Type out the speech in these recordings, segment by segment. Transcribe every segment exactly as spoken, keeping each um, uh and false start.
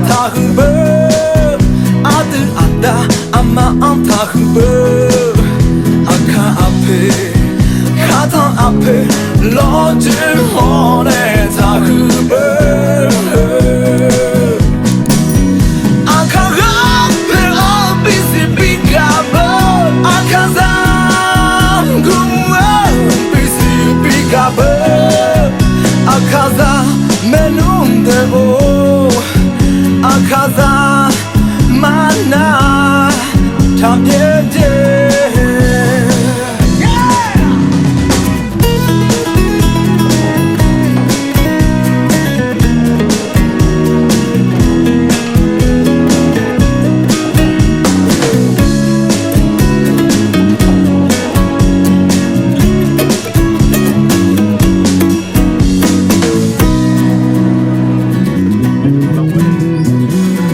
taqhuiq beu, aqdui aqda aqma-anr taqhuiq beu, aqkar aqpoeq, khartanq aqpoeq, lawrjoe hawr nae taqhuiq beu. Aqkar ghaq poeq-awr bisiq bigaq beu, aqkar zaq gmr-eu bisiq bigaq beu, aqkar zaq maernmr deuq-or, aqkar zaq marnar taqbyaer dzae.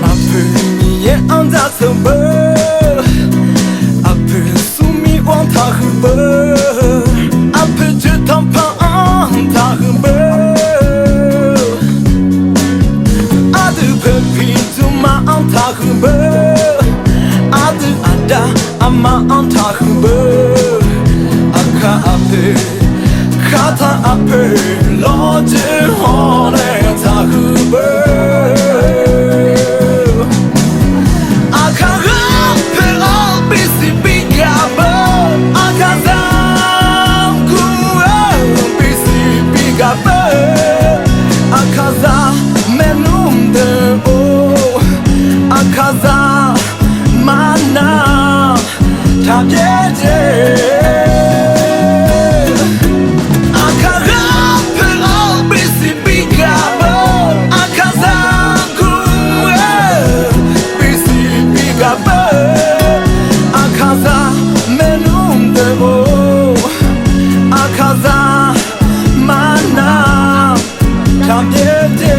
Aqpoeq Miqyaer-anr dzaqtsanq beu, aqpoeq smrmir-anr taqhuiq beu, aqpoeq joeqtanq panq-anr taqhuiq beu, aqdui poeqpiq jmrma-anr taqhuiq beu, aqdui aqda aqma-anr taqhuiq beu, aqkar aqpoeq, khartanq aqpoeq, lawrjoe hawr nae taqhuiq beu. Aqkar ghaq poeq-awr bisiq bigaq beu, aqkar zaq gmr-eu bisiq bigaq beu, aqkar zaq maernmr deuq-or, aqkar zaq marnar taqbyaer dzae. Aqkar ghaq poeq-awr bisiq bigaq beu, aqkar zaq gmr-eu bisiq bigaq beu, aqkar zaq maernmr deuq-or, aqkar zaq marnar taqbyaer dzae.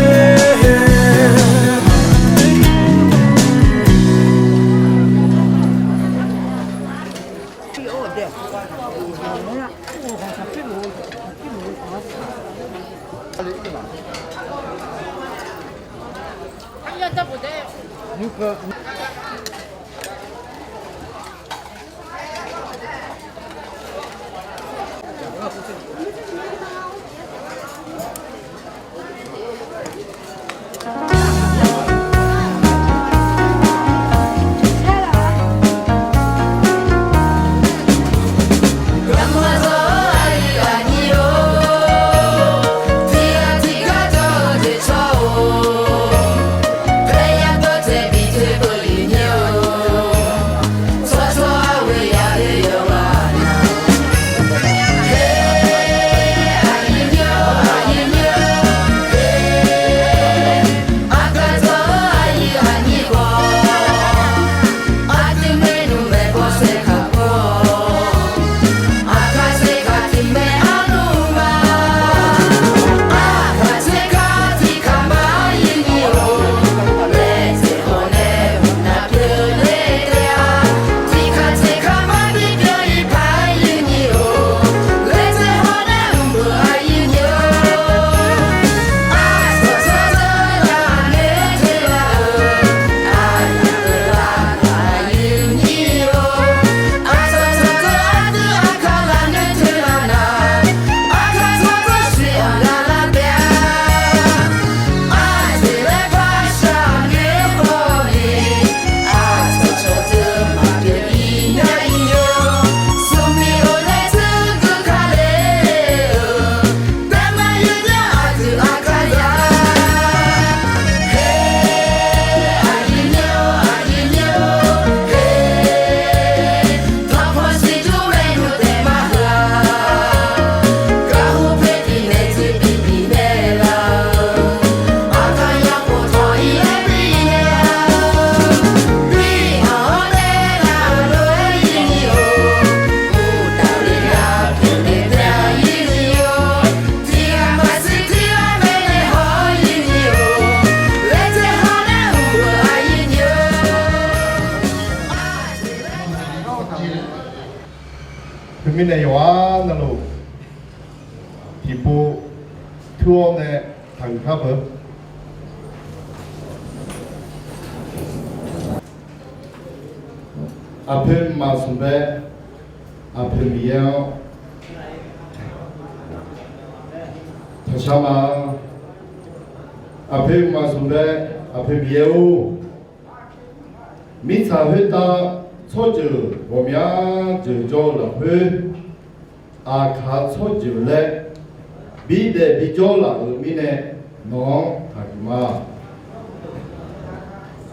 Teumirnae yawqha navluf tiqpov tur-awr nae taqhuiq khar beu. Aqpoeq mqmaq smqbae, aqpoeq Miqyaer-anr taqshar ma. Aqpoeq mqmaq smqbae, aqpoeq Miqyaer-or, mirtsaq khoertav tsawrjeuq ghawqmya jeuq jawr-eu lafkhoer, aqkaq tsawrjeuq laer bidaef bijawr laf-euq mirnae nawq-anr taqguq ma.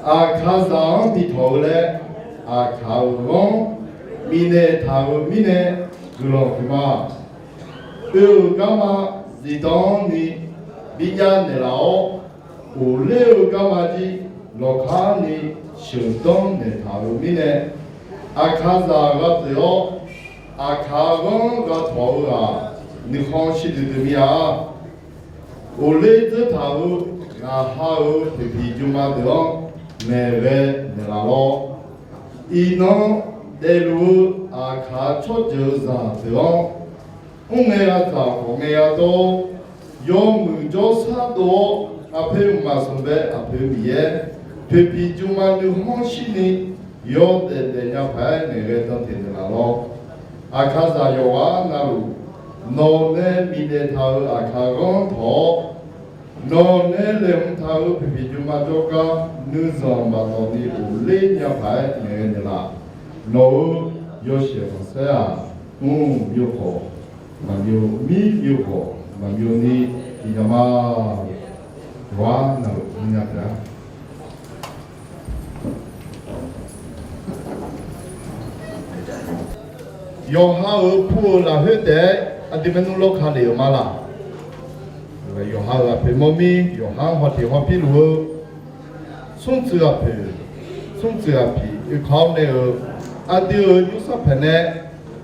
Aqkaqzaq-anr bi tawq-eu laer, aqkaq-euq ghanr bifnaeq taq-euq mirnae guiqlanq huiqma. Oe-euq garma zifdan-anr ni bijav naeqlaf-awr, ghofler-eu garma jir lawqkar ni sheuqdanr naeqtaq-euq mirnae, aqkaqzaq gha pyeuf-awr, aqkaq ghanr gha tawq-eu-aq, nuikhanr shir duidui mir-a. Ghofler dzeur taq-euq ghaqha-euq poeqpiq jmma deuq-anr maeqghae naeqlaf lawr. Iqnan daefluf-eu aqkaq tsawrjeuq-eu zaq deuq-anr, mrngae ghaq dzaq khawf ngae ghaq dawr-awr, yawmuiq jawrshar dov-awr, aqpoeq mqmaq smqbae aqpoeq Miqyaer, poeqpiq jmma nuikhanr shirni yawdaef daefnya paq-aer naeqghae dan teq naeqlaf lawr. Aqkaqzaq yawqghaq navluf, nawq nae bifnaeq taq-euq aqkaq ghanr tawq-awr, nawq nae laeqhmq taq-euq poeqpiq jmma jawrgar nuizanq maqnawq ni ghofler nya paq-aer naeqghae naeqlaf. Nawq-euq yawshaef khanqsaer-aq, mr, myov khawf maqmyov, mir myov khawf maqmyov ni tiqnya ma. Yawqghaq navluf mrnya taef-a. Yawqha-euq pu-euq lafkhoer taef-aer aqdui maernmr lawrka lef-euq ma laq? Yawqha-euq aqpoeq mawrmir yawqha-anr hawteq hawpir luf-eu, smrtsuif ghaqpoeq, smrtsuif ghaqpiq oekaq-awr nae-euq, aqdui-euq nymrsanr paeq nae,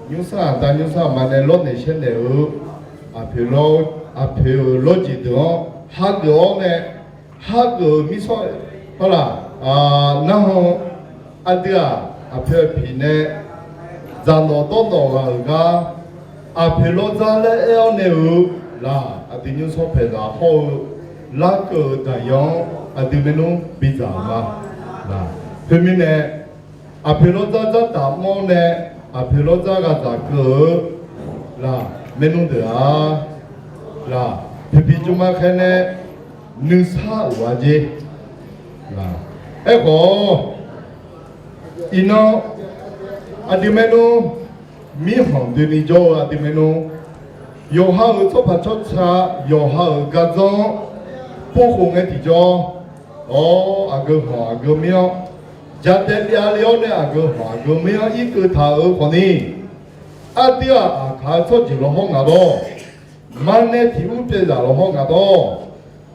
nymrsanr aqda nymrsanr aqma nae lawrnaeq shaernaeq-eu, aqpoeq, aqpoeq-euq lawrjeq deuq-anr hageuf-awr nae, hageuf-euq mirsanr, arlaq, narhaq, aqdui-aq, aqpoeq aqpiq nae dzaqnawq dawrnawq ghaq-euq gar, aqpoeq lawrdzar laer aer-awr nae-euq laq, aqdui nymrsanr paeq zaq hawr-eu larkeuv-euq daqyan-anr aqdui maernmr bidzaq-euq ma. Khoermirnae, aqpoeq lawrdzar dzartaf mr-awr nae, aqpoeq lawrdzar ghaq dzaq keuv-eu laq, maernmr deuq-aq, laq, poeqpiq jmma khaer nae nuisar uq-a jer. Aerkhawf, iqnan aqdui maernmr, mirkhanq doeni jawr-eu aqdui maernmr, yawqha-euq tsawrpaq tsawrca, yawqha-euq gardzanr-anr povkhof ngae tiqjawr, awr, aqgeu khanq aqgeu mir-anr jadae byav le-awr nae aqgeu khanq aqgeu mir-anr irkeuv taq-euq khawfni, aqdui-aq, aqkaq-eu tsawrjeuq lawhawr ngaq dawr, maqnae tiq ur pyaev zaq lawhawr ngaq dawr,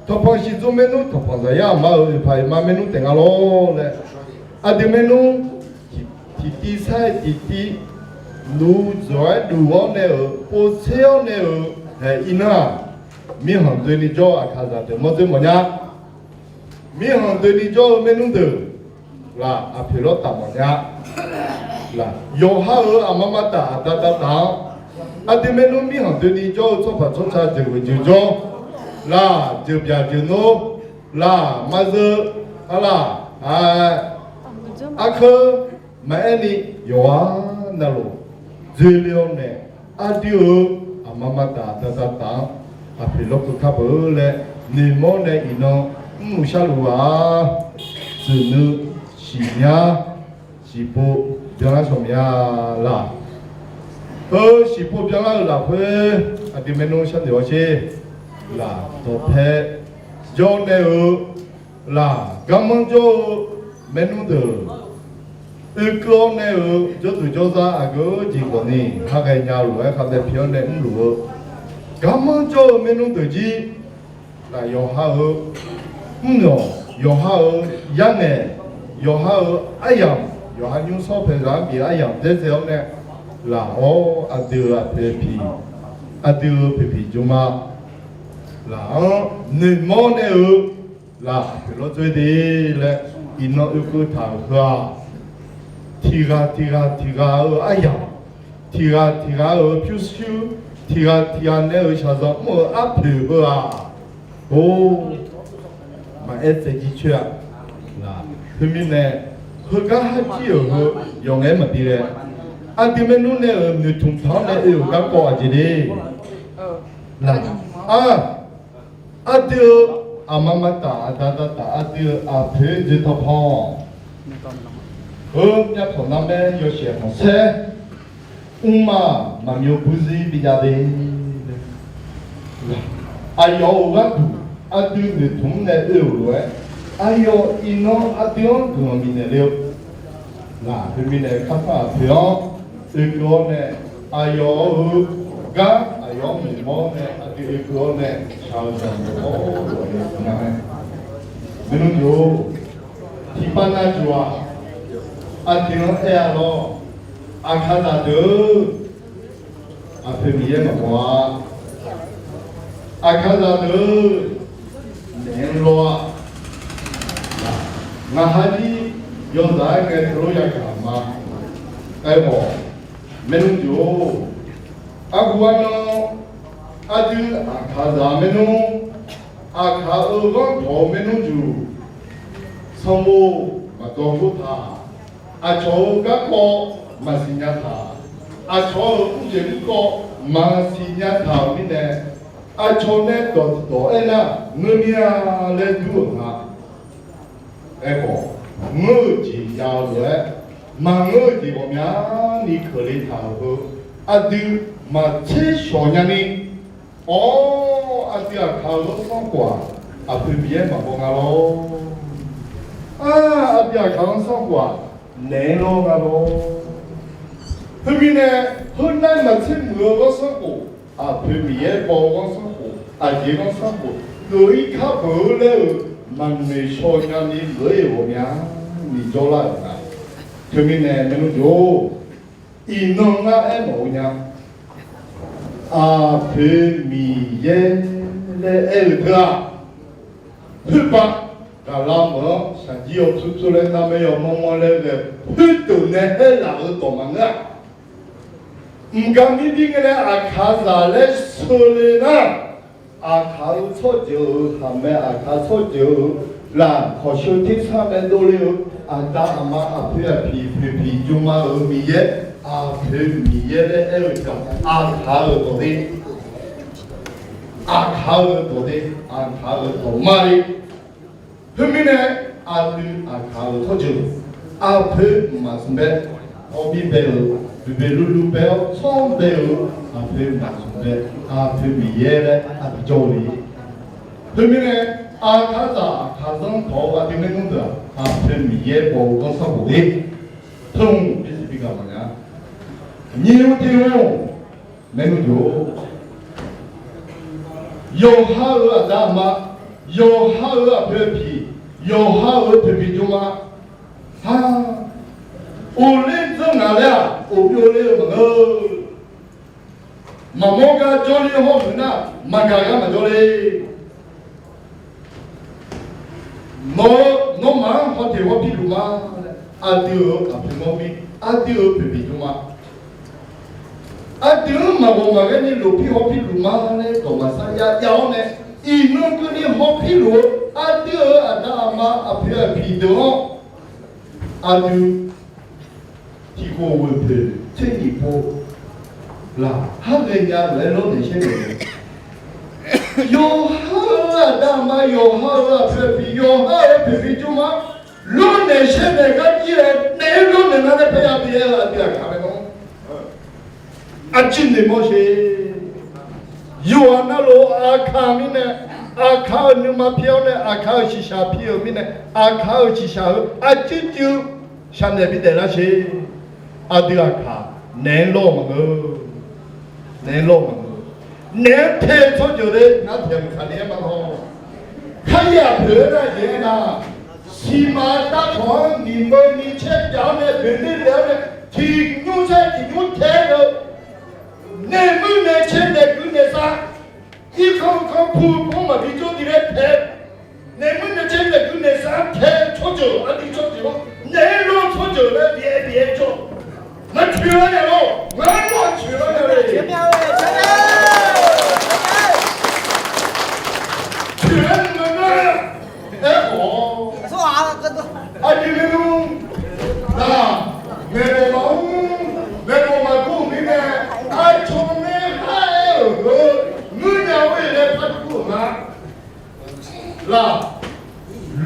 tanqpanq shiqdzmr maernmr tanqpanq zaqyar aqma-euq oeqpaq oeqma maernmr taef nga lawr laer, aqdui maernmr tiqtiv sar-aer tiqtiv nuq dzawq-aer duq-awr nae-euq povtser-awr nae-euq haeq iqnan-aq, mirkhanq doeni jawr-eu aqkaqzaq deuq mawrdzoer mawfnya. Mirkhanq doeni jawr-eu maernmr deuq laq, aqpoeq lawrtaf mawfnya. Laq, yawqha-euq aqma maqtaf aqda taf taf-anr, aqdui maernmr mirkhanq doeni jawr-eu tsawrpaq tsawrca jeuqghoeq jeuq jawr, laq, jeuqbyaq jeuqnor, laq, maqzeu, arlaq, arkeuv maqaer ni, yawqghaq navluf dzoerler-awr nae, aqdui-euq aqma maqtaf aqda taf taf-anr aqpoeq lawrkeuv kar peuq-eu laer noeqmawr nae iqnan mrluf sharluf-aq, tsuif nui siqnya, siqpov byanlar shawq mya laq. Heu siqpov byanlar-eu lafkhoer aqdui maernmr sharnoeq-awr sher. Laq, dawqpae jawr nae-euq laq, garmanr jawr-eu maernmr deuq, oekeuv-awr nae-euq jawrduq jawrzar aqgeu jeq khawfni, ha ghaenya lof-aer khavdae pi-awr nae mrluf-eu garmanr jawr-eu maernmr deuq jir, laq, yawqha-euq mrnyawq, yawqha-euq yarngaeq, yawqha-euq aryamq, yawqha nymrsanr paeqzaq-anr bif aryamq daerdzae-awr nae, laq, awr, aqdui-euq aqpoeq piq, aqdui-euq poeqpiq jmma laq-anr noeqmawr nae-euq laq, aqpoeq lawrdzoer de laer iqnan oekeuv taq-euq heu-aq, tiqghaq tiqghaq tiqghaq-euq aryamq, tiqghaq tiqghaq-euq pyurshuir, tiqghaq tiqghaq nae-euq shaqzanq mr-eu arpoeq heu-aq, or, maqaer tsaev jir coer-a. Laq, khoermirnae, Heugar har jir-euq heu yawqngae-aer maqbi ghae. Aqdui maernmr nae-euq noeqtmq taq-anr nae oe-euq garkawv aqjeq le. Nar, a, aqdui-euq aqma maqtaf, aqda zataf, aqdui-euq aqpoeq dzoeqtawq paw-awq. Heu myavpawq narmaer yawshaef khanqsaer, mrmaf maqmyov burzir bijav de. Aqyawf-euq gharduq aqdui noeqtmq-anr nae oe-euq lof-aer, aqyawf iqnan aqdui-anr guiqlanq bifnaeq le-eu. Laq, khoermirnae, karsanr aqpoeq-anr oekeuv-awr nae, aqyawf-euq gar aqyawf-anr noeqmawr-awr nae, aqdui oekeuv-awr nae, shaq-eu zanqdawq-awr ghawqmya mae. Maernmr deuq-or, tiqpav navjuq-aq, aqdui-anr aer-a lawr. Aqkaqzaq deuq-or, aqpoeq Miqyaer maqbaw-a. Aqkaqzaq deuq-or, naeq-anr lawr-a. Ngaq ha jir yawzaq-aer ghae teulof yagaq ma. Aerkhawf, maernmr deuq-or, arhu arnan, aqdui aqkaqzaq maernmr, aqkaq-euq ghanr dawq-eu maernmr deuq, sanqbof maqdawr khoertaq, aqcawq-euq garkawv maqsiqnya taq, aqcawq-euq mrjeq mrkawv maqsiqnya taq-euq mirnae, aqcawq nae dawq tiqdawq aernar, ngeur mir-a laer dur-euq nga. Aerkhawf, ngeur-eu jeq jav-eu lof-aer, maqngeur-eu jeq ghawqmyani keuvle taq-euq heu, aqdui maqtser shawq nyani, awr, aqdui aqkaq-euq ghanrsanrkhof-aq, aqpoeq Miqyaer maqbaw nga lawr. Ar, aqdui aqkaq-euq ghanrsanrkhof-aq, naeq-aer lawr nga lawr. Khoermirnae, heunar maqtser muiq-eu ghanrsanrkhof, aqpoeq Miqyaer baw-eu ghanrsanrkhof, aqjeq ghanrsanrkhof, lof-ir kar beuq-eu laer-euq maqnoeq shaw nyani lof-aer ghawqmyani jawrlar-euq nga. Teumirnae maernmr deuq-or, iqnan ngar aermawf-eu nya. Aqpoeq Miqyaer laer aer-eu teu-aq, khoerpav gaqla meuq-anr shaqjir yawtsur tsur laer narmaer yawmawr mawr laer ghae-eu khoerdeuq nae aerlaf-eu dawq maqngeur-a. Mqgar mirbir ngae nae aqkaqzaq laer sheu le nar, aqkaq-euq tsawrjeuq-euq khaqmae, aqkaq tsawrjeuq-euq lafkawq sheu tersar nae dovle-eu aqda aqma aqpoeq aqpiq poeqpiq jmma-euq Miqyaer, aqpoeq Miqyaer laer aer-eu tiq ghaq, aqkaq-euq dawq de, aqkaq-euq dawq de, aqkaq-euq dawq ma le. Khoermirnae, aqdui aqkaq-euq tsawrjeuq, aqpoeq mqmaq smq bae, hawbir bae-euq, boeqboeq luvluv bae-awr tsawr bae-euq, aqpoeq mqmaq smq bae, aqpoeq Miqyaer laer aqdui jawr-eu le. Khoermirnae, aqkaqzaq aqkaqzanr tawq-eu aqdui maernmr deuq-aq, aqpoeq Miqyaer baw-eu ghanrsanrkhof le. Teu-aq, bi siq bi gaq maqnya. Nyiq-eu tiq-or, maernmr deuq-or, yawqha-euq aqda aqma, yawqha-euq aqpoeq aqpiq, yawqha-euq poeqpiq jmma, ha, uqler dzeur ngaq laer-aq, uqbyov ler-eu maqngeur. Maqmawr gar jawrler hawr-euq nar, maqgaq gar maqjawr ler. Nawr, nawmaf-anr hawteq hawpirluf ma laer, aqdui-euq aqpoeq mawrmir, aqdui-euq poeqpiq jmma, aqdui-anr maqghawq maqghaer ni lofpir hawpirluf ma laer dawq maqsar jav jav-awr nae, iqnan keuvni hawpirluf-eu aqdui-euq aqda aqma aqpoeq aqpiq deuq-anr, aqdui tiqkhof ghoeq poeq tser nyiq pov laq, har ghaenya-eu laer lawrnaeq shaer naeq-eu, yawqha-euq aqda aqma, yawqha-euq aqpoeq aqpiq, yawqha-euq poeqpiq jmma, lawrnaeq shaer naeq gar jir-aer naeq-aer lawrnaeq nar nae paerya bi-aer-eu aqdui aqkaq mae-awr, aqjeq noeqmawr sher. Yawqha navluf aqkaq mirnae, aqkaq-euq nuima pi-awr nae, aqkaq-euq shiqshaq pi-euq mirnae, aqkaq-euq shiqshaq heu aqcuiv cuiv sharnaeq bidaef lar sher. Aqdui aqkaq naeq-aer lawr-eu maqngeur. Naeq-aer lawr-eu maqngeur. Naeq-aer tae-eu tsawrjeuq le, nar taeq maqkaq ni-aer ma lawr. Kharyaer aqpoeq-aer nar jeq-aer nar, siqmaq tavtanq-anr nyiqmeu ni caer pyav-awr nae boeqler laef-awr nae, tiq nymr caer tiq nymr tae-eu, naeq muir naeq caer naeq guiq naeq sar, irkanr kanr pu-eu kanr maqbi jawr di laer tae, naeq muir naeq caer naeq guiq naeq sar tae-eu tsawrjeuq, aqdui tsawrjeuq-anr naeq-aer lawr-eu tsawrjeuq laer bif-aer bif-aer jawr. Maqcoeq lar nya lor, ngar lawr coeq lar nya le. Coeq lar nya nar, aerkhawf, aqdui maernmr,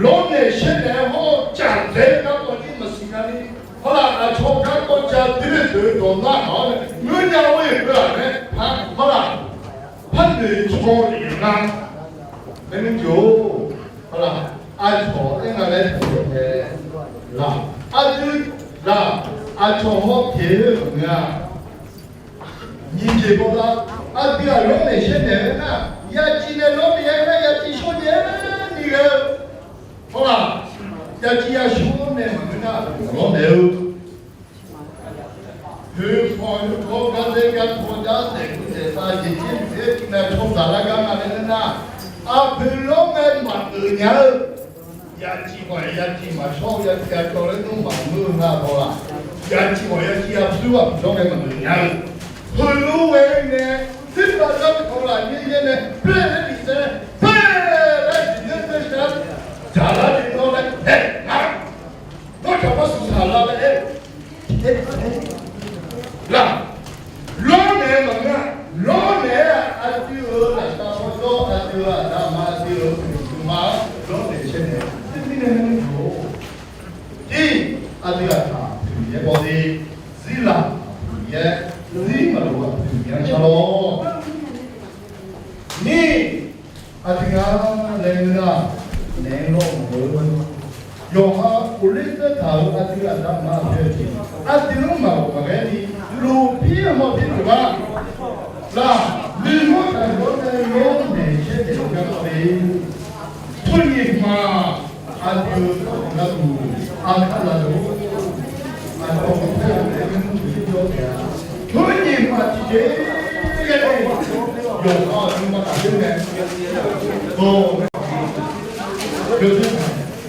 Lawrnaeq shaernaeq-aer hawr-eu caf dzaeq-eu garkawv jir maqsiq nya ni, hawr laf aqcawq garkawv ja doer deuq dawq nar-awr nae ngeur nya-eu-aq nae, hawr laf, par noeq caw lef-eu nga. Aermr jeq-or, hawr laf, aqcawq aer nga laer taq-awr nae, laf, aqdui, laf, aqcawq hawteq-eu maqngeur-a. Nyiq jeq bawlar, aqdui-aq lawrnaeq shaernaeq-aer nar, yaciv nae lawrnaeq-aer nar yaciv shawrjaev-aer ni ghae-eu, hawr laf, yaciv yashawr nae maqngeur nar, lawrnaeq-eu Poeqpawf-eu gar dzaer gar paw jar daefkeuv daefsav jeqjeq mqtaer tiqnav cawdzaq lar gar nga laer ngeur nar, aqpoeq lawr ngae maqgeuf nya-eu, yaciv khawf yaciv maqshawr-eu yaciv yacawv laer nmr maqngeur-eu nga bawlar, yaciv khawf yaciv yacawv aqpoeq lawr ngae maqgeuf nya-eu, heulof-aer nae, terbaqda kawq laf yaer yaer nae, paer laer bif saer, paer laer bif nae, dzaqlar ni nawr laer aer-a. Nawr taqpar suqsaq lar laer aer-eu, laf, lawrnaeq-eu maqngeur-a. Lawrnaeq-aer aqdui-euq lafsar hawr jawr, aqdui-euq aqda aqma, aqdui-euq uqduq ma-anr lawrnaeq shaernaeq-eu mirnae, ir, aqdui aqkaq poeq yaer bawle, zirlaf poeq yaer, zir maqloq-eu poeq yaer-anr shar lawr. Ni, aqdui nga laer ngeur nar, naeq-aer lawr maqngeur-eu, yawqha uvler tseurtaq-euq aqdui aqda aqma aqpoeq jeq, aqdui-anr maqghawq maqghae ni, lofpir hawpir luf-a. Laf, nuimawr taqzawr nae lawrnaeq shaernaeq-eu garkawv le. Turnyiq hmq-aq, aqdui-euq gharduq aqkar laf-eu, aqcawq maqtae-eu laer nymr-eu jir jawr taef-a. Turnyiq hmq-aq tiqjeq ghae nae, yawqha nuima taqler nae,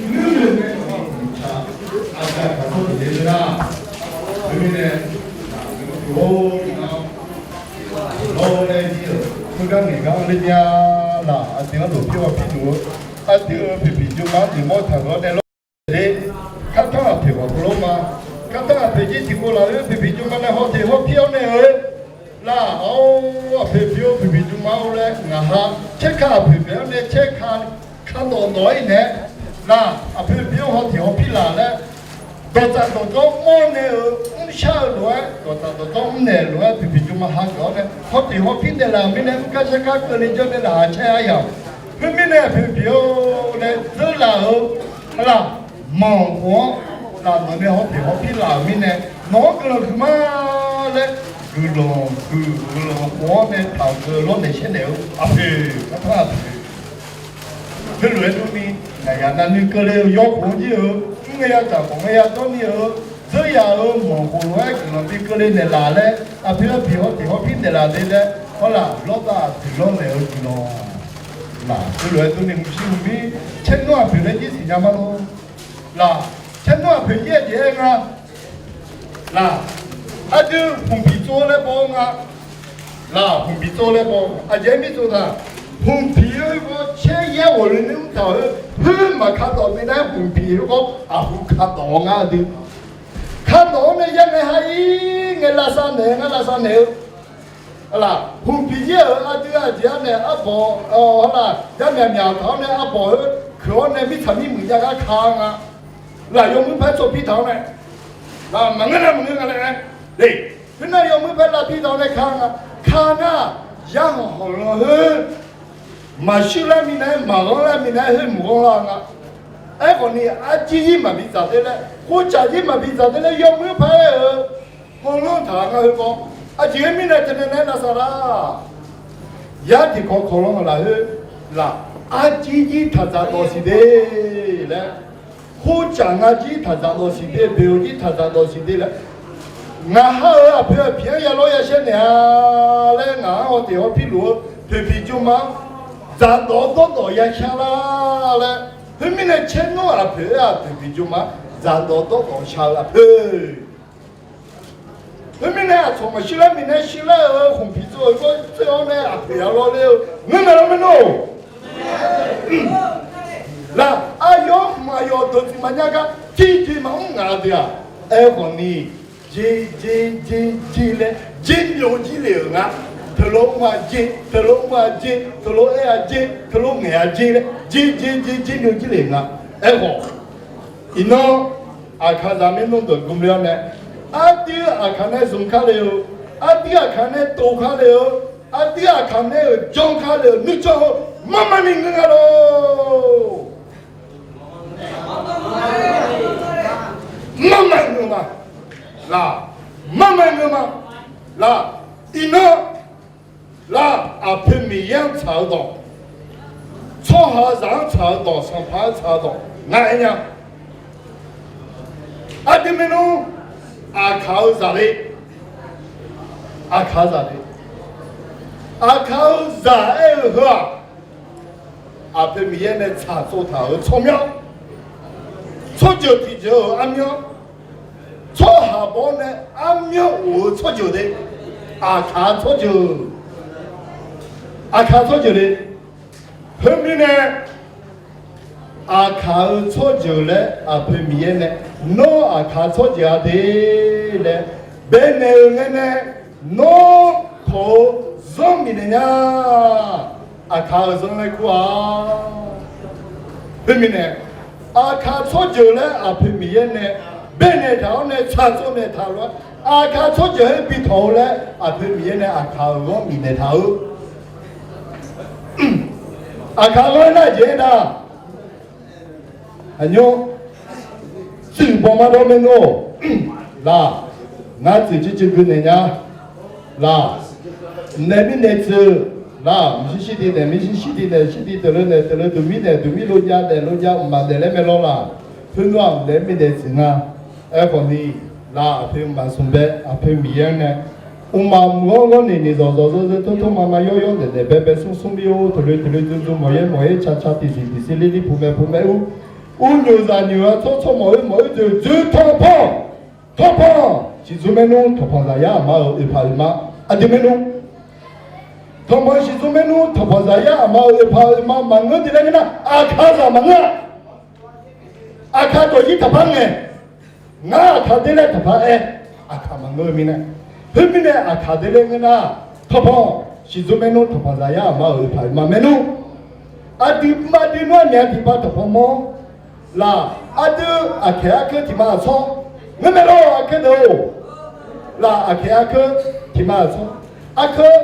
nuirnaeq nae, aqgaf taqtawr tiqjeq ler nar, teumirnae, or, lawr laer jir-euq khoergar ngaeqgar-anr ler nya. Laf, aqdui-anr lofpir hawpir luf-eu, aqdui-euq poeqpiq jmrma-anr nuimawr taqzawr nae lawr ler. Kartanr aqpoeq ghawq tov lawr ma. Kartanr aqpoeq jir tiqkov laf-euq poeqpiq jmrma nae hawteq hawpir-awr nae-eu, laf, or, aqpoeq pyeuf-eu poeqpiq jmrma-or laer ngaq ha, caerka aqpoeq pyeuf-awr nae caerka, kadawq dawq-ir nae, laf, aqpoeq pyeuf-awr hawteq hawpir laf laer, dawqtsaf dawqdzawr mawr nae-euq mrshar-eu lof-aer, dawqtsaf dawqdzawr mrnaeq lof-aer poeqpiq jmrma hageuf-awr nae hawteq hawpir naeqlaf-euq mirnae, mrkar sharkar keuvni jawr nae laqkhaq caer-a yaq. Khoermirnae aqpoeq pyeuf-or laer dzeurlaf-euq, laf, manq khof-anr laf nawq nae hawteq hawpir laf-euq mirnae, nawq-anr guiqlanq huiqma laer, guiqlanq huiq guiqlanq khof-anr nae taqgeu lawrnaeq shaernaeq-eu aqpoeq, kartanr aqpoeq. Khoerlof-aer durni, ngaq yaq navnuiv keuvle-eu yawkhof-anr jir-eu, mrngae ya dzaq khawf ngae ya dawrni-eu, dzeur yaq-euq manq khof lof-aer guiqlanq bi keuvle naeqlaf laer, aqpoeq aqpiq hawteq hawpir naeqlaf le laer, hawr laf lawrtav aqpoeq lawrnaeq-eu guiqlanq. Laf, khoerlof-aer durni hmqshir hmqmir, caernmr aqpoeq laer jir siqnya ma lor. Laf, caernmr aqpoeq jir-aer jeq-aer nga. Laf, aqdui hmqpiq tsov laer baw-eu nga. Laf, hmqpiq tsov laer baw-eu aqjeq-aer mirtsov taq, hmqpiq-eu khoer caer yaer ghawqle nymr taq-eu, khoer maqkadawq bi nar hmqpiq khoer khawf aqhu kadawq-awr ngar aqdui. Kadawq-awr nae yar ngae ha-ir ngae lavsav naeq ngar lavsav naeq-eu. Laf, hmqpiq yaer-euq aqdui aqjeq-anr nae arbawq, laf, jarmyaq myaq taq-awr nae arbawq-eu keuq-awr nae mirtsaq mirmuiq jav gar ka nga. Laf, yawmuir paer tsov pi taq-awr nae, laf, maqngeur nar maqngeur nga laer aer. Khoernar yawmuir paer lavpir taq-awr nae ka nga. Ka nar, yarhaq hawqlanq khoer maqshuir lar minav-aer maqghanr lar minav-aer khoer maqghanr lar nga. Aerkhawf ni, arjir jir maqbi dzaq te laer, khovcaf jir maqbi dzaq te laer yawmuir paer-euq hawlanr taq nga khoerkhawf, aqjeq-aer mirnae teunae nae lavsav lar. Yar tiqkawv kawq lanr lafkhoer, laf, arjir jir taq dzaq dawq siq de laer, khovcaf nga jir taq dzaq dawq siq de, boeq-eu jir taq dzaq dawq siq de laer, ngaq ha-euq aqpoeq aqpiq-anr ya lawr ya shaer naeq-a laer ngaq-anr hawteq hawpir luf-eu poeqpiq jmrma-anr dzaq dawq dawrdawq ya shar lar laer, khoermirnae caernmr aqpoeq-aer-aq poeqpiq jmrma-anr dzaq dawq dawrdawq shar-eu aqpoeq. Khoermirnae aqcawq maqshuir lar minav-aer shuir lar-euq hmqpiq tsov-euq gawr tser-awr nae aqpoeq ya lawr ler-eu ngeur mae lawr maernmr-or. Laf, aqyawf hmq aqyawf deuq tiq maqnya gar tiqjeq maqmr ngaq deuq-aq, aerkhawf ni, jer jer jer jer laer jer myawf jir lef-euq nga. Teulof mr-a jer, teulof mr-a jer, teulof aer-a jer, teulof ngaeq-a jer laer jer jer jer jer myawf jir lef-euq nga. Aerkhawf, iqnan Aqkaqzaq maernmr deuq gmq le-awr nae, ardir Aqkaq nae zmq kar le-eu, ardir Aqkaq nae tov kar le-eu, ardir Aqkaq nae-euq janr kar le-euq nuijan heu, marmar ni ngeur nga lor. Marmar ngeur ma. Laq, marmar ngeur ma. Laq, iqnan, laq, aqpoeq Miqyaer-anr tsaq-eu dawq, tsawrhaqzaq-anr tsaq-eu dawq, sanqpaq-anr tsaq-eu dawq ngar aer nya. Aqdui maernmr, Aqkaq-eu zaq le, Aqkaq-eu zaq le, Aqkaq-eu zaq aer-eu heu-aq, aqpoeq Miqyaer nae tsaqtsov taq-euq tsawrmyanr, tsawrjeuq tiqjeuq-euq armyanr, tsawrhaq bawr nae armyanr of-eu tsawrjeuq le, Aqkaq tsawrjeuq, Aqkaq tsawrjeuq le. Khoermirnae, Aqkaq-eu tsawrjeuq laer aqpoeq Miqyaer nae, nawr Aqkaq tsawrjeuq-a de laer baenaeq-euq ngae nae, nawr tawq-eu zanr bifnaeq nya. Aqkaq-euq zanr laer kur-a. Khoermirnae, Aqkaq tsawrjeuq laer aqpoeq Miqyaer nae baenaeq taq-awr nae tsaqtsov naeq taq lof-aer, Aqkaq tsawrjeuq-aer bi tawq-eu laer aqpoeq Miqyaer nae Aqkaq-euq ghanr bifnaeq taq-eu. Aqkaq ghanr-aer nar jeq aer nar, aqnymr, tsuif bawq ma dawr maernmr-or, laq, ngar tsuif jircuiv gui naeq nya. Laq, naeq mirnae tsuif-eu, laq, mqshir shirdi naeq, mqshir shirdi naeq, shirdi teuqle naeq, teuqle duq mir naeq, duq mir lojav naeq, lojav mqmaq naeq laer mae lawr laq. Khoernar-aq, naeq mirnae tsuif nga. Aerkhawf ni, laq, aqpoeq mqmaq smq bae, aqpoeq Miqyaer-anr nae, mqmaq mq-anr ghanr naeq naeq zawq zawq zeur zeur tor tor ma ma yawr yawr naeq naeq bae bae smr smr mir-or, teuqle teuqle dzoe dzoe mawq yaer mawq yaer ca ca tiqsiq tiqsiq lir lir pu mae pu mae ur, ur nyoeq zaq nyoeq-a tsawr tsawr mawq oer mawq oer dzoeq dzoe tanqpanq, tanqpanq shiqdzmr maernmr tanqpanq zaqyar aqma-euq oeqpaq oeqma, aqdui maernmr, tanqpanq shiqdzmr maernmr tanqpanq zaqyar aqma-euq oeqpaq oeqma maqngeur de laer ngeur nar, Aqkaqzaq maqngeur-a. Aqkaq dawq-ir taqpar ngae, ngar Aqkaq der laer taqpar aer, Aqkaq maqngeur-eu mirnae, khoermirnae Aqkaq der laer ngeur nar, tanqpanq shiqdzmr maernmr tanqpanq zaqyar aqma-euq oeqpaq oeqma maernmr, aqdui maqdui nmr aqmyaq tiqpav tanqpanq mawr laq, aqdui aqkaeq arkeur tiqma aqsawr, ngeurmae lawr arkeur deuq-or, laq, aqkaeq arkeur tiqma aqsawr, arkeur,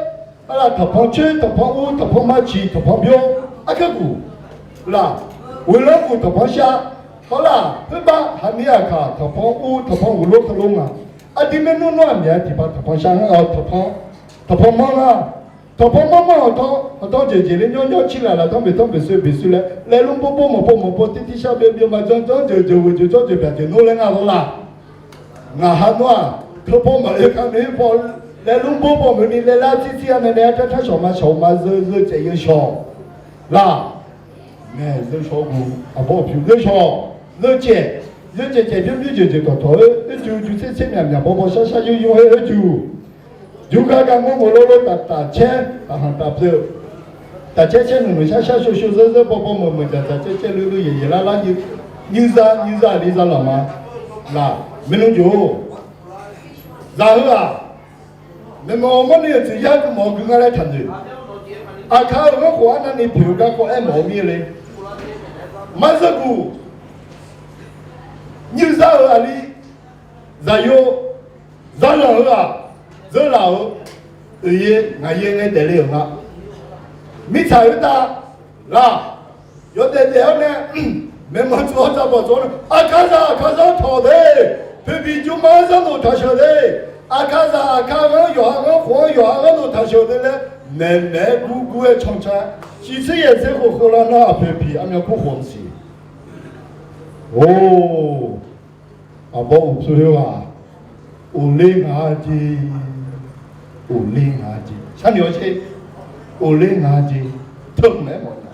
arlaq tanqpanq coer tanqpanq ur tanqpanq ma ciq tanqpanq byov, arkeur guq, laq, ghoeqlanr guq tanqpanq shav, hawr laq, khoerbav haqmir aqkaq tanqpanq ur tanqpanq ghoeqlanr keuvlo nga, aqdui maernmr nmr aqmyaq tiqpav tanqpanq shav ngar-awr tanqpanq, tanqpanq manr nga, tanqpanq manr manr-awq tanr, hawq tanr jeq jeq ler nymr nymr cir laf laf tanr beq tanr beq soe beq soe laer laer lmr bor bor mawq bor mawq bor tir tir shar byov byov ma janr janr jeuq jeuq ghoeq jeuq janr jeuq byaq jeuq nmr laer ngar lawr laq. Ngaq ha nmr-aq, keurbawr maqoe kar noeq-ir paw laer lmr bor bawq meuq ni laer lar tsir tsir-a nae nae-aer tar tar shawq ma shawq ma zeu zeu caev yeu shawq laq. Maeq zeu shawq guq aqbawr aqpyuq zeu shawq, zeu caev, zeu caev caev bymr bymr jeuq jeuq tawq tawq-eu, oerjuq juq tser tser myaq myaq bawr bawr shar shar yur yur-aer oerjuq, juq gar gar ngor ngor lor lor taf taf caer taf hanq taf pyeuf, taf caer caer nuq nuq shar shar shor shor zeur zeur bawr bawr meuq meuq dzaq dzaq caer caer luiv luiv yaeq yaeq lar lar nyiq, nyiq za nyiq za li za laf ma. Laq, maernmr jov-or, zaq heu-aq, maeqmawf mawrni-euq tsuif yar gui mawf gui nga laer taqnoeq. Aqkaq-euq ghanrkhof arnavni poeq-eu garkawv aermawf-eu mir-eu le. Marzeur guq, nyiq za-euq aqli, zaqyo, zaqlanq heu-aq, zeurlaf-euq oeq yaer ngaq yaer ngae daefle-euq nga. Mirtsaq khoertav laq, yawdaef daef-awr nae, maeqmawf tsov-awr tsavbawf tsov-awr nae, Aqkaqzaq Aqkaqzaq-anr tawq de, poeqbiq jmrma-anr zanrnoeq taq sheuq de, Aqkaqzaq Aqkaq ghanr yawqha ghanrkhof-anr yawqha ghanrnoeq taq sheuq de laer, maeqmaeq-aer gurgur-aer cancan, shif tser yaeq tser khof khof lar nar aqpoeq piq armyan kur khof maqsiq. Or, aqbawr uqtsoeq heu-aq, uqler ngaq-a jeq, uqler ngaq-a jeq sharnoeq-awr sher, uqler ngaq-a jeq, teu mq-aer mawf-a,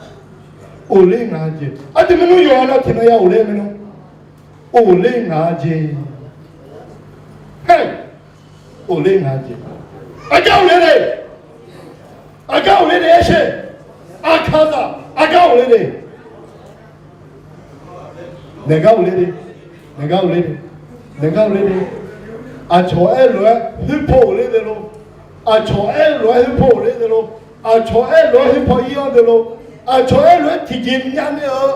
uqler ngaq-a jeq aqdui maernmr yawqha nar tiqnan ya uqler maernmr, uqler ngaq-a jeq, haer, uqler ngaq-a jeq, aqgar uqler le, aqgar uqler le aer sher, Aqkaqzaq aqgar uqler le. Naeq gar uqler de, naeq gar uqler de, naeq gar uqler de. Aqcawq aerlof-aer khoerpaw uqler de lor. Aqcawq aerlof-aer khoerpaw uqler de lor. Aqcawq aerlof-aer khoerpaw ir-anr de lor. Aqcawq aerlof-aer tiqjeq myav nae-eu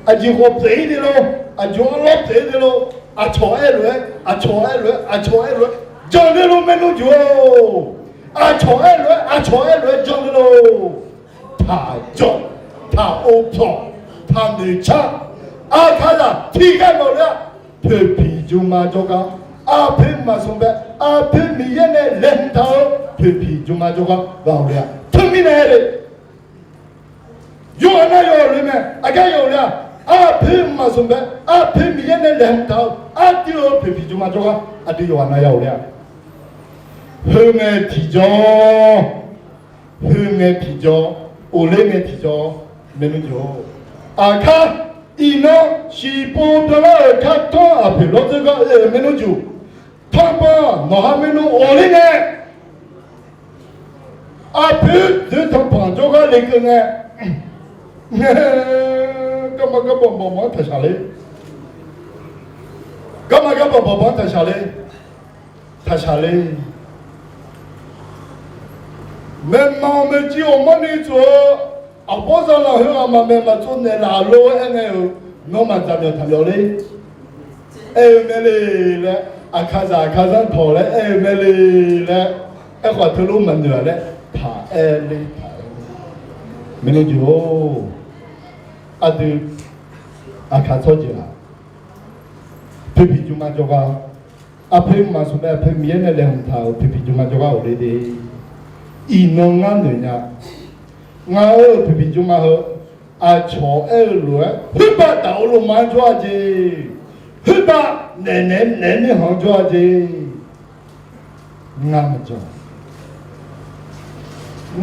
Aqjeq khawf pyeuf-ir de lor, aqjeq arlawr pyeuf-ir de lor, aqcawq aer-eu lof-aer, aqcawq aer-eu lof-aer, aqcawq aer-eu lof-aer jan de lor maernmr jeq-or. Aqcawq aer-eu lof-aer, aqcawq aer-eu lof-aer jan de lor. Taq jawr, taq ov pyawq, taq noeq car. Aqkaqzaq tiqgar mawf ler-a. Poeqpiq jmrma jawrgar, aqpoeq maqsmq bae, aqpoeq Miqyaer nae laeqhmq taq-eu poeqpiq jmrma jawrgar ghaq-awq le-a. Teumirnae le, yawqha nav yawf le mae, aqgar yawf le-a. Aqpoeq maqsmq bae, aqpoeq Miqyaer nae laeqhmq taq-eu aqdui-euq poeqpiq jmrma jawrgar aqdui yawqha nav ya-awq le-a. Khoerngae tiqjawr, khoerngae tiqjawr, ofler ngae tiqjawr, maernmr jeq-or. Aqkar, iqnan shiqpov byanlar-euq kartanr aqpoeq lawrdzeur gar oe-euq maernmr jeq, tanqpanq nawqha maernmr ofler ngae, aqpoeq dzoeqtanqpanq jawrgar lekeuv ngae, ngae, garma garbanq bawqbanq-anr taqshaq ler. Garma garbanq bawqbanq-anr taqshaq ler. Taqshaq ler. Maeqnan maeqjir ghawqmanrni tsof-eu, aqbawr zaqlanq heu aqma maeq maqtsov naeqlaf lor-aer ngae-euq, nawmaf dzaqmyawf taqmyawf ler. Aer-eu mae le laer, aqkaqzaq aqkaqzanr tawq laer aer-eu mae le laer, aerkhawf teulof maqnoeq-a laer taq aer ler taq-aer. Maernmr jeq-or, aqdui aqkaq tsawrjeuq-aq, poeqpiq jmrma jawrgar, aqpoeq maqsmq bae aqpoeq Miqyaer nae laeqhmq taq-euq poeqpiq jmrma jawrgar ofler de. Iqnan ngar noeq nya. Ngaq-euq poeqpiq jmrma heu, aqcawq aer-eu lof-aer, khoerbav daq-eu lofma-anr jawr-a jeq, khoerbav naeq naeq naeq mirkhanq-anr jawr-a jeq, ngar maqjan.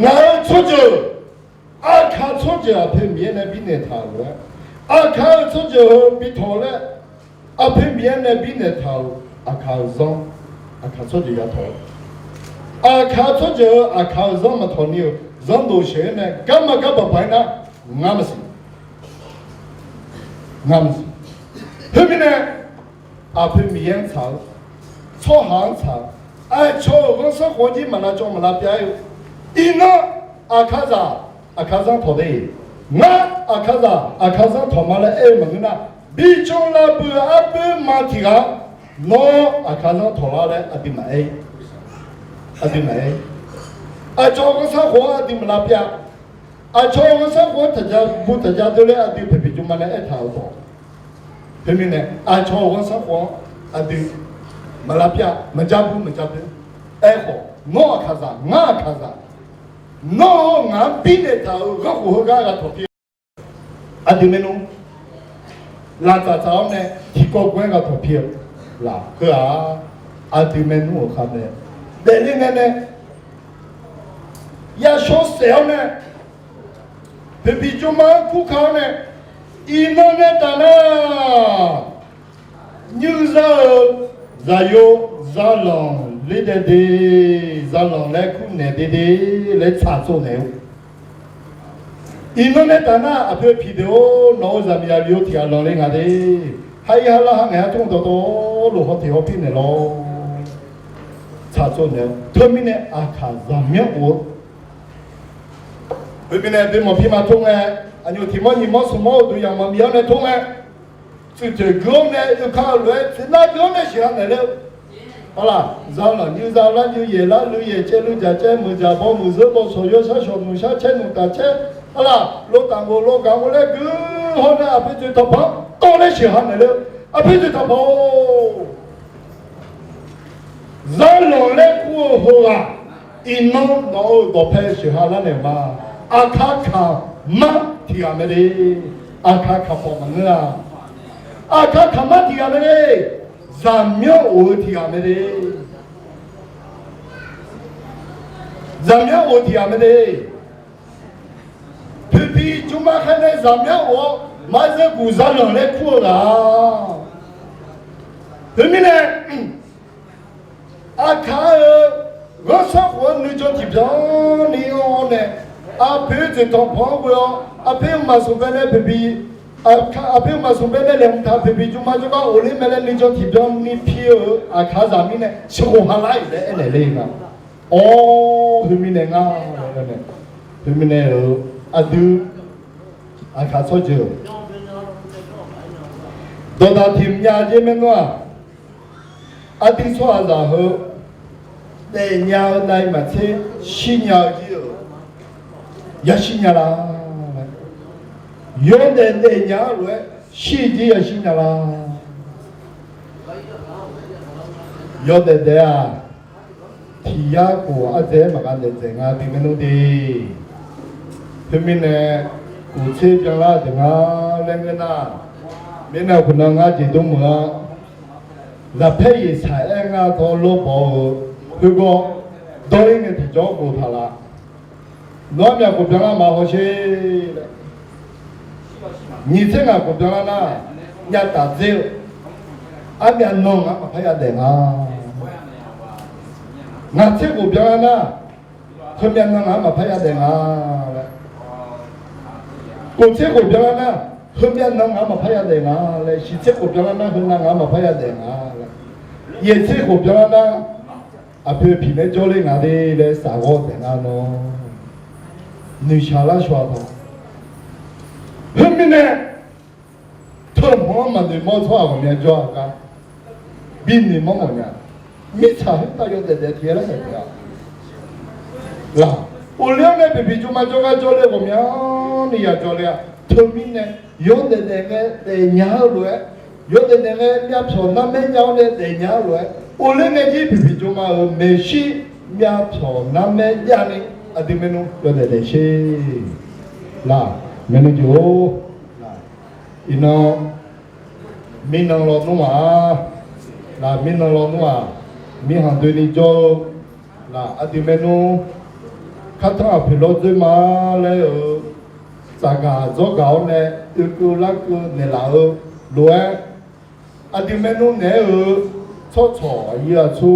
Ngaq-euq tsawrjeuq, aqkaq tsawrjeuq aqpoeq Miqyaer nae bifnaeq taq-euq lof-aer, aqkaq-euq tsawrjeuq heu bi tawq laer, aqpoeq Miqyaer nae bifnaeq taq-euq aqkaq-euq zanr, aqkaq tsawrjeuq ya tawq-eu, aqkaq tsawrjeuq heu aqkaq-euq zanr maqtawq ni-euq zanrdof sheuq-aer nae garma garbanq baq-aer nar, ngar maqsiq. Ngar maqsiq. Khoermirnae, aqpoeq Miqyaer-anr tsaq-eu, tsawrhaq-anr tsaq-eu, aqcawq-euq ghanrsanrkhof-anr jir maq lavcawv maq lavpyav-aer-eu, iqnan aqkaqzaq aqkaqzanr tawq de. Ngar aqkaqzaq aqkaqzanr tawq ma laer aer-eu maqngeur nar, bi janlav beu-eu arboer ma tiq ghaq, nawr aqkaqzanr tawq lar laer aqdui maqaer. Aqdui maqaer. Aqcawq ghanrsanrkhof-anr aqdui maq lavpyav. Aqcawq ghanrsanrkhof-anr taqja bu taqja doer laer aqdui poeqpiq jmrma nae aertaq-euq dawq. Khoermirnae, aqcawq ghanrsanrkhof-anr aqdui maq lavpyav, maqja bu maqja doer. Aerkhawf, nawr aqkaqzaq, ngar aqkaqzaq, nawr-eu ngaq-anr bifnaeq taq-euq gharkhof heugar ghaq tawq pir-eu, aqdui maernmr laftsaf tsaf-awr nae tiqkawv gawr-aer ghaq tawq pir-eu laf heu-aq, aqdui maernmr-euq khar mae. Daefle ngae nae yashawr saef-awr nae, poeqpiq jmrma-anr kurka-awr nae, iqnan nae taf nar, nymr zar-eu zaqyo, zaqlanq ler dae de, zaqlanq laer kur naeq de de laer tsaqtsov naeq-eu. Iqnan nae taf nar aqpoeq piqdeuq-or, nawq-euq zaqmiqzaq li-eu tiq ghaq lanqle nga de. Har ir har lar har ngaeq har tmr dawqtawvluf hawteq hawpir naeq lawr. Tsaqtsov naeq-eu teumirnae aqkaq zaqmyanr of-eu Khoermirnae, doe mawq pi ma tor ngae, aqnyoq tiq mawr nyiq mawr smq mawr uqduq yamq mawq miq-anr nae tor ngae, tsuif toeq gui-awr nae oeka-eu lof-aer tsuif nar gui-awr nae sheuq ha naeq ler-eu. Arlaq, zaqlanq nyiq zaq lar nyiq yaeq lar luiv yaeq caev luiv dzaq caev muiq dzaq baw muiq zeur baw shawq yawshar shawq nuq shar caer nuq taf caer, arlaq, lo taf ngoq lo gaq ngoq laer gui hawr nae aqpoeq tsoeq tanqpanq-anr tawv laer sheuq ha naeq ler-eu. Aqpoeq tsoeq tanqpanq-or, zaqlanq laer kur-eu heughaq, iqnan nawq-euq dawqpae sheuq ha lar naeq ma. Aqkar kaqmar tiq ghaq mae de. Aqkar kaqpawf maqngeur-a. Aqkar kaqmar tiq ghaq mae de. Zaqmyanr of-eu tiq ghaq mae de. Zaqmyanr of-eu tiq ghaq mae de. Poeqpiq jmrma khaer nae zaqmyanr of-awr marzeu guq zaqlanq laer kur-eu ghaq. Khoermirnae, aqkar-eu ghanrsanrkhof-anr nuijan tiqbyan ni anr-awr nae, aqpoeq tsoeq tanqpanq-anr ghoe-awr aqpoeq maqsmq bae nae poeqpiq, aqpoeq maqsmq bae nae laeqhmq taq poeqpiq jmrma jawrgar of ler mae laer nuijan tiqbyan ni pi-eu aqkar zaq mirnae sheuqkhof ha lar-iq laer aernaeq ler nga. Awr, khoermirnae ngar, khoermirnae-euq aqdui, aqkar tsawrjeuq, Dawqdaq tiq myav jir maernmr-aq, aqdui tsawrhaqzaq heu daefnya-eu navmaqtser shirnya-eu jir-euq yashir nya la. Yawdaef daefnya-eu lof-aer shir jir yashir nya la. Yawdaef daef-aq, tiq yar khof ardzaeq-aer maqghae daef dzaeq nga bi maernmr de. Teumirnae, kof tser byanlar deuq nga laer ngeur nar, mirnae khof nan ngar jeq dmr meuq-a. Lafpaer yeqsaq aer nga tawv lawrbawq-eu khoergawr dawr-ir ngae tiqjawr boftaq laf. Nawr myaq khof byanlar ma hawsher laer. Nyiq tser ngaq khof byanlar nar, nyav taf dzer-eu armyav nan ngar maqpar yadaef nga. Ngaq tser khof byanlar nar, heumyav nan ngar maqpar yadaef nga laer. Kof tser khof byanlar nar, heumyav nan ngar maqpar yadaef nga laer. Shiq tser khof byanlar nar, heunav ngar maqpar yadaef nga laer. Yaeq tser khof byanlar nar, aqpoeq piq nae jawrle nga de laer safghawr taef nga nawr, noeqshaq lar shawq-a taw. Khoermirnae, teuhmq-anr maqnoeq mawr-eu tsawrhaq ghawqmya jawr-a gar, bi noeq mawr mawf nya. Mirtsaq khoertav yawdaef daef tiq ghae lar saef taef-a. Laq, uqle-anr nae poeqpiq jmma jawrgar jawrle ghawqmyani yajawr le-a. Teumirnae, yawdaef daef ngae daefnya-eu lof-aer, yawdaef daef ngae myavpyawq narmaer jav-awr nae daefnya-eu lof-aer, uqle ngae jir poeqpiq jmma-euq maeqshi myavpyawq narmaer javni aqdui maernmr yawdaef daefsher. Laq, maernmr jeq-or, iqnan mirnan lawnmr-aq, laq mirnan lawnmr-aq, mirkhanq doeni jawr-eu, laq aqdui maernmr kartanr aqpoeq lawrdzoer ma laer-euq tsafgaq dzawrgaq-awr nae oekeuv larkeuv naeqlaf-eu lof-aer, aqdui maernmr naeq-aer-euq tsawrcawq aqyuif aqtsu,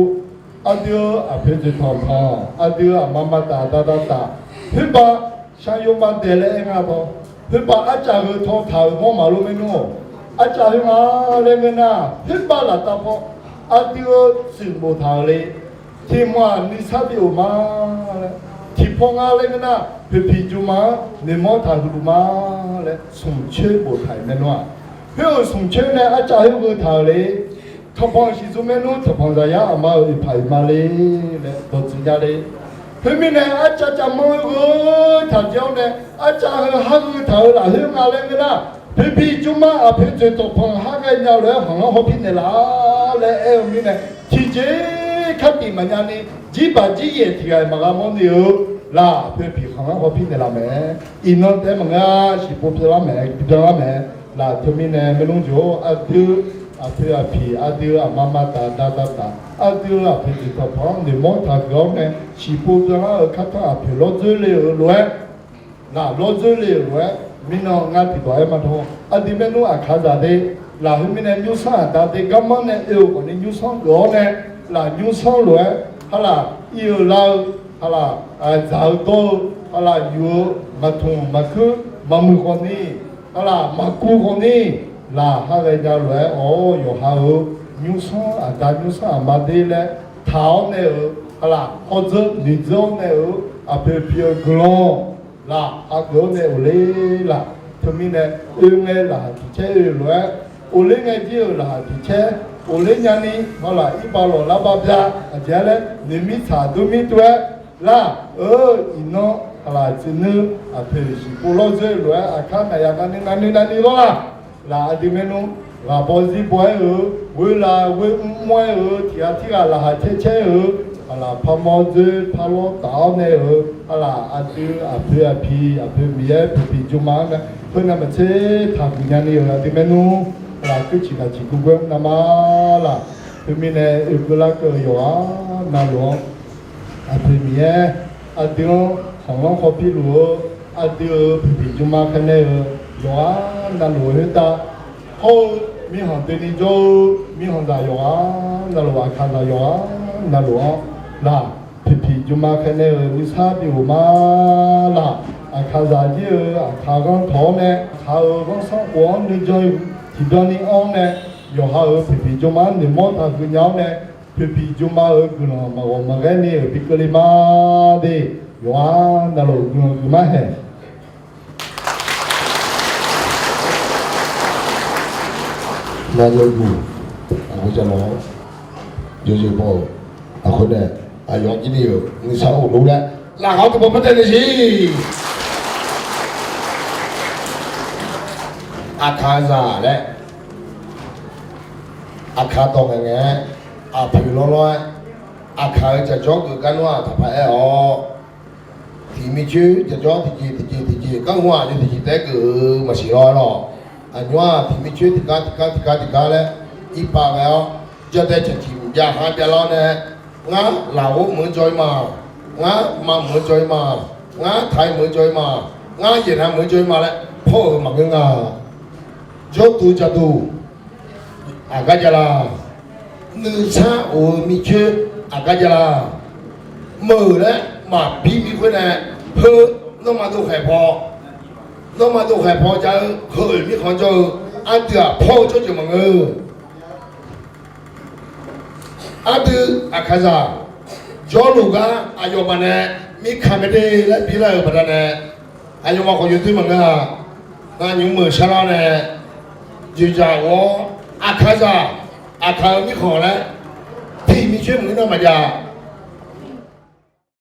aqdui-euq aqpoeq dzoeqtanq tanq, aqdui-euq aqma maqtaf daqdaq taf, khoerbav shaqyo maqdaeq laer aer nga paw, khoerbav arcav heu tawtaq-euq mawr maqlor maernmr-or, arcav heu nga laer ngeur nar, khoerbav laftav paw aqdui-euq tsuif boftaq-euq le. Tiq mawq-aq nuisar bi of ma laer, tiqpaw nga laer ngeur nar, poeqpiq jmma-anr noeqmawr taq huiq luf ma laer smq coer boftaq-euq maernmr-aq, khoer-euq smq coer nae arcav khoer gheutaq-euq le. Tanqpanq siqzmq maernmr tanqpanq zaqyar aqma-euq oeqpaq oeq ma le laer dawqtsuif nya le. Khoermirnae, arcav cav manr-eu heu taqjav-awr nae, arcav heu har gheutaq-euq lafkhoer nga laer ngeur nar, poeqpiq jmma aqpoeq dzoeqtanq panq har ghaenya lof-aer khanqlanr hawpir naeqlaf laer aer-eu mirnae, tiqjeq kartif maqnya ni, jirbaq jir yaeq tiq ghaq-iq maqgha mawrni-eu, laf poeqpiq khanqlanr hawpir naeqlaf mae. Iqnan taef-aer maqngeur-a, siqpov byanlar mae, byanlar mae. Laf teumirnae maernmr jeq-or, aqdui aqpoeq aqpiq, aqdui aqma maqtaf daqdaq taf, aqdui aqpoeq dzoeqtanq panq-anr noeqmawr taq huiq-awr nae, siqpov byanlar-euq kartanr aqpoeq lawrdzoer le-euq lof-aer, laf lawrdzoer le-euq lof-aer, mirnan ngar tiqdawq-aer maqdawr, aqdui maernmr aqkaqzaq de, laf khoermirnae nymrsanr aqda de garmanr nae oe-euq khawfni nymrsanr geuf-awr nae, laf nymrsanr lof-aer, halaf ir-eu lar-eu, halaf dzaq-eu dawr-eu, halaf yuf-eu maqtmq maqkuir maqmuiq khawfni, halaf maqkuv khawfni, laf har ghaenya lof-aer awr yawqha-euq nymrsanr aqda nymrsanr aqma de laer taq-awr nae-euq, halaf hawdzeur noeqdzeur-awr nae-euq aqpoeq pi-eu guiqlanq, laf hageuf-awr nae uqler laf. Teumirnae, oe ngae laqkhaq tiq caer oe-eu lof-aer, uqler ngae jir-euq laqkhaq tiq caer, uqler nyani, halaf irbav lawq lar bav bya aqjeq-aer laer noeqmir tsaq durmir tov-aer, lar-eu iqnan halaf tsuif nuir aqpoeq siqpov lawrdzoer lof-aer aqkar naqya navnuiv navnuiv navnuiv lawr laf. Laf aqdui maernmr ghaq baw zir baw-aer-euq, ghoer lav ghoer mr mr-aer-euq, tiq ghaq tirghaq laqkhaq caer caer-euq, halaf parmawr dzoer parlawr taf-awr nae-euq, halaf aqdui aqpoeq aqpiq aqpoeq Miqyaer poeqpiq jmma-anr nae khoernav maqtser taqguq nyani-euq aqdui maernmr, halaf kuirciq gaqciq gurguer navma laf. Khoermirnae oekeuv larkeuv-eu yawqghaq navluf-anr, aqpoeq Miqyaer aqdui-anr khanqlanr khawpir luf-eu, aqdui-euq poeqpiq jmma khaernae-eu yawqghaq navluf-eu khoertav, hawr-eu mirkhanq doeni jawr-eu mirkhanqzaq yawqghaq navluf, aqkaqzaq yawqghaq navluf-anr laf, poeqpiq jmma khaernae-euq nuisar bi of ma laf. Aqkaqzaq jir-eu aqkaq ghanr tawq-awr nae, aqkaq-euq ghanrsanrkhof-anr nuijan tiqbyan ni anr-awr nae, yawqha-euq poeqpiq jmma-anr noeqmawr taqhuiq nya-awr nae, poeqpiq jmma-euq guiqlanq maqghawq maqghaer ni-euq bi keuvle ma de. Yawqghaq navluf guiqlanq guiqma haeq. Nar yawduq, aqgeu jaqlawq-anr yawzeu baw-euq, aqkhoer nae aqyawf-anr jir ni-euq nuisar of lor laer laqkhaq-awr tiqpov par taev nae siq. Aqkaqzaq laer, Aqkaq dawq ngaeq ngaeq-aer, aqpoeq lawrlawr-aer, Aqkaq-euq jaqjawr geuf gar nmr-aq taqpaq aer-awq. Tiq micoer jaqjawr tiqjeq tiqjeq tiqjeq gar nmr-aq yawtiqjeq taef-aer geuf-eu maqsiq lawr-aer lawq. Aqnymr-aq tiq micoer tiqgar tiqgar tiqgar tiqgar laer irpav ghae-awr, jawrdae caqciq mqjav ha byav lar-awr nae, ngar lafghof meuq-eu jawr-ir ma, ngar maqmeuq-eu jawr-ir ma, ngar taq-ir meuq-eu jawr-ir ma, ngar yaeqnav meuq-eu jawr-ir ma laer pawr-euq maqngeur nga. Jawrduq jaqduq aqgar jav la? Nuisar of-eu micoer aqgar jav la? Meuq laer maqbi mir khoer nae, heu, nawmaf dov khaeq paw, nawmaf dov khaeq paw jav-eu heu-euq mirkhanq jawr-eu ardui-aq pawr-eu tsawrjeuq maqngeur. Ardui Aqkaqzaq jawrluf gar aqyawfmaf nae mirkaq mae de laer bilar-euq baqdanae, aqyawfmaf khawf yawdoer maqngeur-a. Ngar nymr meuq sharlar nae, dzoeqdzaq ghov-awr Aqkaqzaq, Aqkaq-euq mirkhanq laer tiq micoer maqngeur nar maqjav.